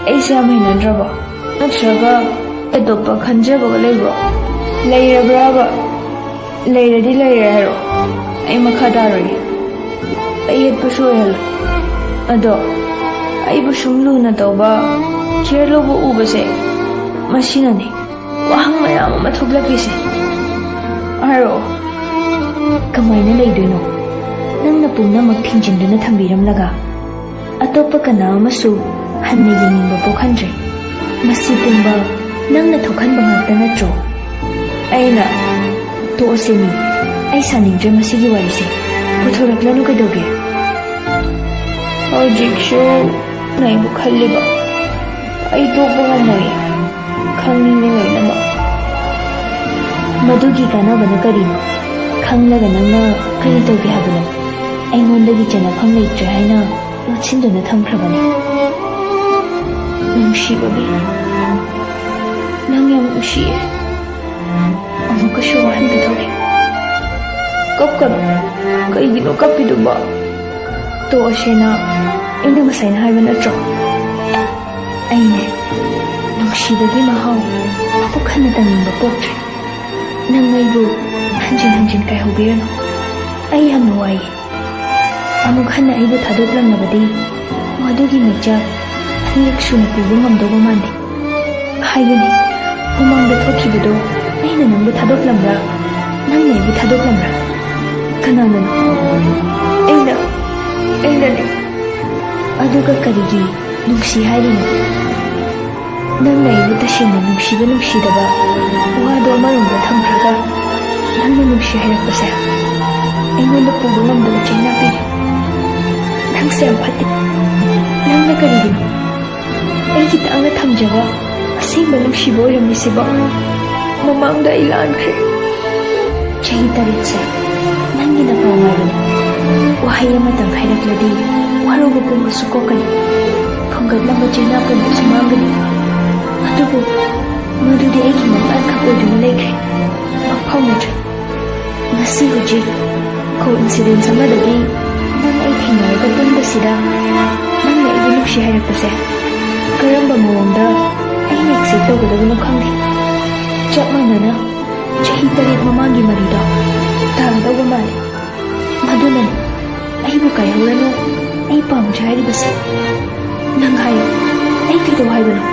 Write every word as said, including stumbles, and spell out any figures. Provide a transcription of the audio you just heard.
ꯑꯩꯁꯦ ꯌꯥꯝ ꯍꯩꯅꯗ꯭ꯔꯕꯣ? ꯅꯠꯇ꯭ꯔꯒ ꯑꯇꯣꯞꯄ ꯈꯟꯖꯕꯒ ꯂꯩꯕ꯭ꯔꯣ? ꯂꯩꯔꯕ꯭ꯔꯕ? ꯂꯩꯔꯗꯤ ꯂꯩꯔꯦ ꯍꯥꯏꯔꯣ, ꯑꯩ ꯃꯈꯥ ꯇꯥꯔꯣꯏꯒꯦ꯫ ꯑꯌꯦꯠꯄꯁꯨ ꯑꯣꯏꯍꯜꯂꯣ꯫ ꯑꯗꯣ ꯑꯩꯕꯨ ꯁꯨꯝ ꯂꯨꯅ ꯇꯧꯕ, ꯀꯤꯌꯔ ꯂꯧꯕ ꯎꯕꯁꯦ, ꯃꯁꯤꯅꯅꯦ ꯋꯥꯍꯪ ꯃꯌꯥꯝ ꯑꯃ ꯊꯣꯛꯂꯛꯂꯤꯁꯦ꯫ ꯍꯥꯏꯔꯛꯑꯣ꯫ ꯀꯃꯥꯏꯅ ꯂꯩꯗꯣꯏꯅꯣ? ꯅꯪꯅ ꯄꯨꯝꯅꯃꯛ ꯊꯤꯡꯖꯤꯟꯗꯨꯅ ꯊꯝꯕꯤꯔꯝꯂꯒ ꯑꯇꯣꯞꯄ ꯀꯅꯥ ꯑꯃꯁꯨ ꯍꯟꯅ ꯌꯦꯡꯅꯤꯡꯕ ꯄꯣꯛꯍꯟꯗ꯭ꯔꯦ꯫ ꯃꯁꯤ ꯄꯨꯝꯕ ꯅꯪꯅ ꯊꯣꯛꯍꯟꯕ ꯉꯥꯛꯇ ꯅꯠꯇ꯭ꯔꯣ? ꯑꯩꯅ, "ꯇꯣꯛꯑꯁꯦ ꯃꯤ, ꯑꯩ ꯁꯥꯅꯤꯡꯗ꯭ꯔꯦ ꯃꯁꯤꯒꯤ ꯋꯥꯔꯤꯁꯦ꯫ ꯄꯨꯊꯣꯔꯛꯂꯅꯨ ꯀꯩꯗꯧꯒꯦ?" ꯍꯧꯖꯤꯛꯁꯨ ꯅꯪꯕꯨ ꯈꯜꯂꯤꯕ? ꯑꯩ ꯇꯣꯛꯄ ꯉꯝꯃꯣꯏ꯫ ꯈꯪꯉꯤꯅꯦ ꯂꯣꯏꯅꯃꯛ꯫ ꯃꯗꯨꯒꯤ ꯀꯥꯟꯅꯕꯅ ꯀꯔꯤꯅꯣ? ꯈꯪꯂꯒ ꯅꯪꯅ ꯀꯔꯤ ꯇꯧꯒꯦ ꯍꯥꯏꯕꯅꯣ? ꯑꯩꯉꯣꯟꯗꯒꯤ ꯆꯦꯟꯅꯐꯝ ꯂꯩꯇ꯭ꯔꯦ ꯍꯥꯏꯅ ꯂꯣꯠꯁꯤꯟꯗꯨꯅ ꯊꯝꯈ꯭ꯔꯕꯅꯤ꯫ ꯅꯨꯡꯁꯤꯕꯒꯤ, ꯅꯪ ꯌꯥꯝ ꯅꯨꯡꯁꯤꯌꯦ꯫ ꯑꯃꯨꯛꯀꯁꯨ ꯋꯥꯍꯟꯒꯗꯧꯔꯦ꯫ ꯀꯞꯀꯅꯨ꯫ ꯀꯩꯒꯤꯅꯣ ꯀꯞꯄꯤꯗꯨꯕꯣ? ꯇꯣꯛꯑꯁꯦꯅ ꯑꯩꯅ ꯉꯁꯥꯏꯅ ꯍꯥꯏꯕ ꯅꯠꯇ꯭ꯔꯣ? ꯑꯩꯅꯦ, ꯅꯨꯡꯁꯤꯕꯒꯤ ꯃꯍꯥꯎ ꯑꯃꯨꯛ ꯍꯟꯅ ꯇꯪꯅꯤꯡꯕ ꯄꯣꯛꯇ꯭ꯔꯦ꯫ ꯅꯪ ꯑꯩꯕꯨ ꯍꯟꯖꯤꯟ ꯍꯟꯖꯤꯟ ꯀꯥꯏꯍꯧꯕꯤꯔꯅꯨ꯫ ꯑꯩ ꯌꯥꯝꯅ ꯋꯥꯏꯌꯦ꯫ ꯑꯃꯨꯛ ꯍꯟꯅ ꯑꯩꯕꯨ ꯊꯥꯗꯣꯛꯂꯝꯂꯕꯗꯤ ꯃꯗꯨꯒꯤ ꯃꯩꯆꯥꯛ ꯑꯅꯤꯔꯛ ꯁꯨꯅ ꯄꯨꯕ ꯉꯝꯗꯧꯕ ꯃꯥꯟꯗꯦ꯫ ꯍꯥꯏꯕꯅꯤ, ꯃꯃꯥꯡꯗ ꯊꯣꯛꯈꯤꯕꯗꯣ ꯑꯩꯅ ꯅꯪꯕꯨ ꯊꯥꯗꯣꯛꯂꯝꯕ꯭ꯔꯥ? ꯅꯪꯅ ꯑꯩꯕꯨ ꯊꯥꯗꯣꯛꯂꯝꯕ꯭ꯔꯥ? ꯀꯅꯥꯅꯅꯣ? ꯑꯩꯅ, ꯑꯩꯅꯅꯦ꯫ ꯑꯗꯨꯒ ꯀꯔꯤꯒꯤ ꯅꯨꯡꯁꯤ ꯍꯥꯏꯔꯤꯅꯣ? ꯅꯪꯅ ꯑꯩꯕꯨ ꯇꯁꯦꯡꯅ ꯅꯨꯡꯁꯤꯕ ꯅꯨꯡꯁꯤꯗꯕ ꯋꯥꯗꯣ ꯑꯃꯔꯣꯝꯗ ꯊꯝꯈ꯭ꯔꯒ ꯅꯪꯅ ꯅꯨꯡꯁꯤ ꯍꯥꯏꯔꯛꯄꯁꯦ ꯑꯩꯉꯣꯟꯗ ꯄꯨꯕ ꯉꯝꯗꯕ ꯆꯩꯅꯥ ꯄꯤꯔꯦ꯫ ꯅꯪꯁꯦ ꯌꯥꯝ ꯐꯠꯇꯦ꯫ ꯅꯪꯅ ꯀꯔꯤꯒꯤꯅꯣ ꯑꯩꯒꯤ ꯇꯥꯡꯅ ꯊꯝꯖꯕ ꯑꯁꯦꯡꯕ ꯅꯨꯡꯁꯤꯕ ꯑꯣꯏꯔꯝꯃꯤꯁꯤꯕꯣ? ꯃꯃꯥꯡꯗ ꯑꯩ ꯂꯥꯟꯈ꯭ꯔꯦ꯫ ꯆꯍꯤ ꯇꯔꯦꯠꯁꯦ ꯅꯪꯒꯤ ꯅꯄꯥꯎ ꯉꯥꯏꯕꯅꯤ꯫ ꯋꯥꯍꯩ ꯑꯃꯇꯪ ꯍꯥꯏꯔꯛꯂꯗꯤ ꯋꯥꯔꯧꯕ ꯄꯨꯝꯕꯁꯨ ꯀꯣꯛꯀꯅꯤ꯫ ꯐꯨꯡꯒꯠꯂꯝꯕ ꯆꯩꯅꯥ ꯄꯨꯝꯕꯁꯨ ꯃꯥꯡꯒꯅꯤ꯫ ꯑꯗꯨꯕꯨ ꯃꯗꯨꯗꯤ ꯑꯩꯒꯤ ꯃꯪꯂꯥꯟ ꯈꯛ ꯑꯣꯏꯗꯨꯅ ꯂꯩꯈ꯭ꯔꯦ꯫ ꯃꯪ ꯐꯥꯎꯅꯗ꯭ꯔꯦ꯫ ꯉꯁꯤ ꯍꯧꯖꯤꯛ coincidence ꯑꯃꯗꯒꯤ ꯅꯪ ꯑꯩ ꯊꯦꯡꯅꯔꯒ ꯄꯨꯟꯕꯁꯤꯗ ꯅꯪꯅ ꯑꯩꯕꯨ ꯅꯨꯡꯁꯤ ꯍꯥꯏꯔꯛꯄꯁꯦ ꯀꯔꯝꯕ ꯃꯑꯣꯡꯗ ꯑꯩꯅ ꯑꯦꯛꯁꯦꯞ ꯇꯧꯒꯗꯕꯅꯣ ꯈꯪꯗꯦ꯫ ꯆꯞ ꯃꯥꯟꯅꯅ ꯆꯍꯤ ꯇꯔꯦꯠ ꯃꯃꯥꯡꯒꯤ ꯃꯔꯤꯗꯣ ꯇꯥꯒꯗꯧꯕ ꯃꯥꯜꯂꯤ꯫ ꯃꯗꯨꯅꯅꯤ ꯑꯩꯕꯨ ꯀꯥꯏꯍꯧꯔꯅꯨ, ꯑꯩ ꯄꯥꯝꯗ꯭ꯔꯦ ꯍꯥꯏꯔꯤꯕꯁꯦ꯫ ꯅꯪ ꯍꯥꯏꯌꯨ, ꯑꯩ ꯀꯩꯗꯧ ꯍꯥꯏꯕꯅꯣ?